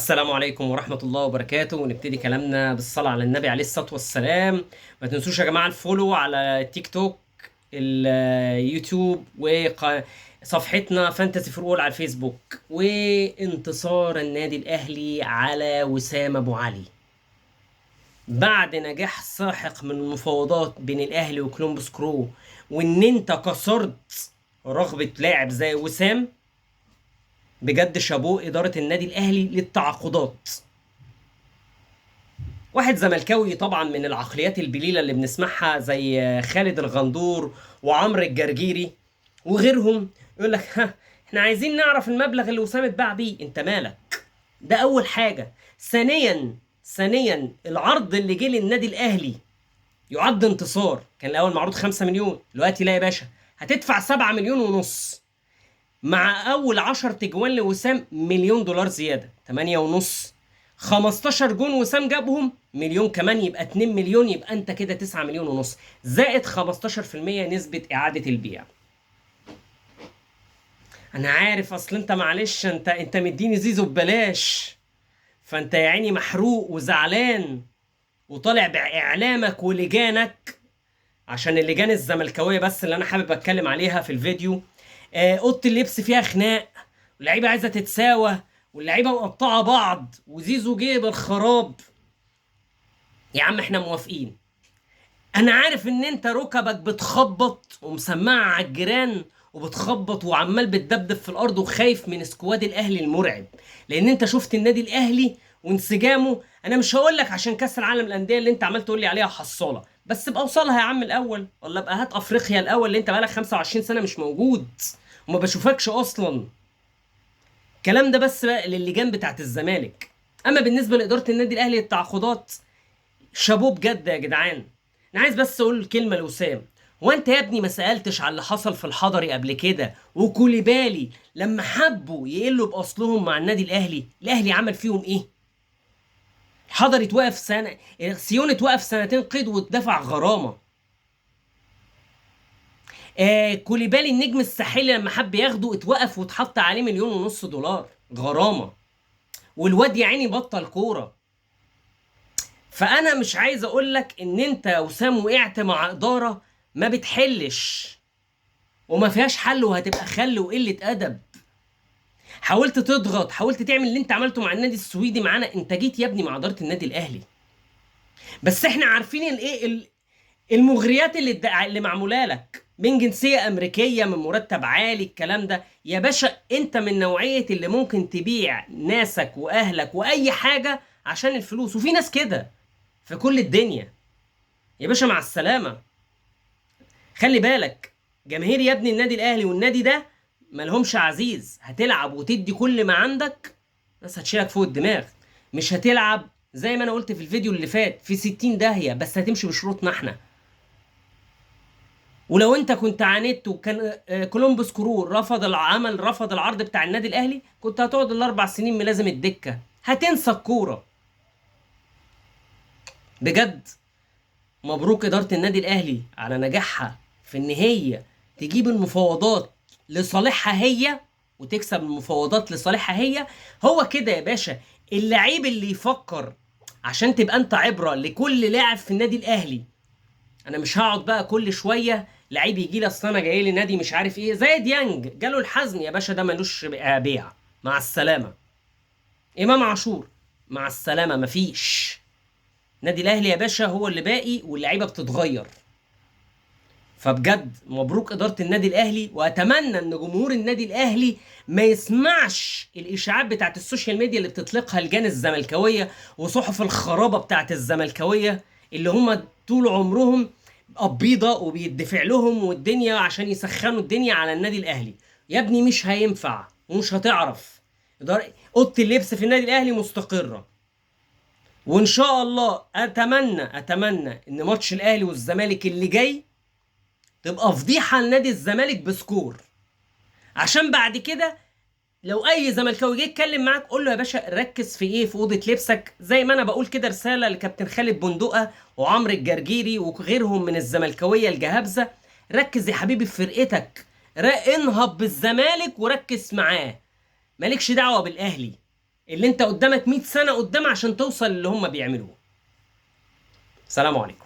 السلام عليكم ورحمة الله وبركاته. ونبتدي كلامنا بالصلاة على النبي عليه الصلاة والسلام. ما تنسوش يا جماعة ال follow على تيك توك، اليوتيوب، وصفحتنا Fantasy For All على الفيسبوك. وانتصار النادي الأهلي على وسام أبو علي بعد نجاح ساحق من المفاوضات بين الأهلي وكولومبوس كرو، وإن أنت كسرت رغبة لاعب زي وسام. بجد شابوه إدارة النادي الأهلي للتعاقدات. واحد زملكاوي طبعا من العقليات البليلة اللي بنسمعها زي خالد الغندور وعمرو الجرجيري وغيرهم، يقول لك ها احنا عايزين نعرف المبلغ اللي وسام اتباع بيه. انت مالك؟ ده أول حاجة. ثانيا العرض اللي جه للنادي الأهلي يعد انتصار. كان الأول معروض 5 مليون، دلوقتي لا يا باشا، هتدفع 7 مليون ونص مع أول 10 تجوان لوسام مليون دولار زيادة، 8.5. 15 جون وسام جابهم مليون كمان، يبقى 2 مليون، يبقى أنت كده 9 مليون ونص زائد 15% نسبة إعادة البيع. أنا عارف أصل أنت معلش أنت مديني زيزو ببلاش، فأنت يا عيني محروق وزعلان وطالع بإعلامك ولجانك، عشان اللجان الزملكاوية بس اللي أنا حابب أتكلم عليها في الفيديو. اوضة اللبس فيها خناق، واللعيبة عايزه تتساوى، واللعيبة مقطعه بعض، وزيزو جه بالخراب. يا عم احنا موافقين. انا عارف ان انت ركبك بتخبط ومسمعه على الجيران وبتخبط وعمال بتدبدب في الارض وخايف من squad الاهلي المرعب، لان انت شفت النادي الاهلي وانسجامه. انا مش هقول لك عشان كاس العالم للاندية اللي انت عمال تقول لي عليها حصاله، بس ابقى اوصلها يا عم الاول، ولا ابقى هات افريقيا الاول اللي انت بقالك 25 سنة مش موجود وما بشوفكش اصلا. الكلام ده بس بقى للجان بتاعت الزمالك. اما بالنسبة لادارة النادي الاهلي للتعاقدات، شابوه بجد يا جدعان. انا عايز بس اقول كلمة لوسام، هو انت يا ابني ما سالتش على اللي حصل في الحضري قبل كده وكوليبالي لما حبوا يقلوا باصلهم مع النادي الاهلي؟ الاهلي عمل فيهم ايه؟ الحضري اتوقف سنة، سيون اتوقف سنتين قيد واتدفع غرامة. كوليبالي النجم الساحلي لما حب ياخده اتوقف واتحط عليه 1.5 مليون دولار غرامة، والواد يا عيني بطل كورة. فانا مش عايز اقول لك ان انت يا وسام وقعت مع ادارة ما بتحلش وما فيهاش حل، وهتبقى خل وقلة ادب. حاولت تضغط، حاولت تعمل اللي انت عملته مع النادي السويدي معانا، انت جيت يا ابني مع ادارة النادي الاهلي، بس احنا عارفين الايه المغريات اللي معمولة لك من جنسية امريكية، من مرتب عالي، الكلام ده يا باشا. انت من نوعية اللي ممكن تبيع ناسك واهلك واي حاجة عشان الفلوس، وفي ناس كده في كل الدنيا يا باشا. مع السلامة. خلي بالك جماهير يا ابني النادي الاهلي والنادي ده مالهمش عزيز. هتلعب وتدي كل ما عندك، ناس هتشيلك فوق الدماغ. مش هتلعب زي ما انا قلت في الفيديو اللي فات في 60 داهية، بس هتمشي بشروطنا احنا. ولو انت كنت عاندت وكان كولومبوس كرو رفض العمل، رفض العرض بتاع النادي الاهلي، كنت هتقعد ال4 سنين ملازم الدكة، هتنسى الكورة. بجد مبروك ادارة النادي الاهلي على نجاحها في ان هي تجيب المفاوضات لصالحها هي وتكسب المفاوضات لصالحها هي. هو كده يا باشا اللعيب اللي يفكر، عشان تبقى انت عبره لكل لاعب في النادي الاهلي. انا مش هقعد بقى كل شوية لعيب يجي لي اصل انا جاي لي نادي مش عارف ايه، زي ديانج جاله الحزم يا باشا، ده ملوش بيع، مع السلامة. امام عاشور مع السلامة، مفيش. نادي الاهلي يا باشا هو اللي باقي واللعيبة بتتغير. فبجد مبروك ادارة النادي الاهلي، واتمنى ان جمهور النادي الاهلي ما يسمعش الاشاعات بتاعت ال social media اللي بتطلقها لجان الزملكاويه وصحف الخرابه بتاعت الزملكاويه اللي هم طول عمرهم قبيضه وبيدفع لهم والدنيا عشان يسخنوا الدنيا على النادي الاهلي. يا ابني مش هينفع ومش هتعرف. اوضة اللبس في النادي الاهلي مستقره، وان شاء الله اتمنى ان ماتش الاهلي والزمالك اللي جاي تبقى فضيحة لنادي الزمالك ب score، عشان بعد كده لو اي زملكاوي جه يتكلم معاك قول له يا باشا ركز في ايه، في اوضة لبسك. زي ما انا بقول كده رسالة لكابتن خالد بندقه وعمرو الجرجيري وغيرهم من الزملكاويه الجهابزه، ركز يا حبيبي في فرقتك، انهض بالزمالك وركز معاه، مالكش دعوه بالاهلي. اللي انت قدامك 100 سنة قدام عشان توصل اللي هم بيعملوه. سلام عليكم.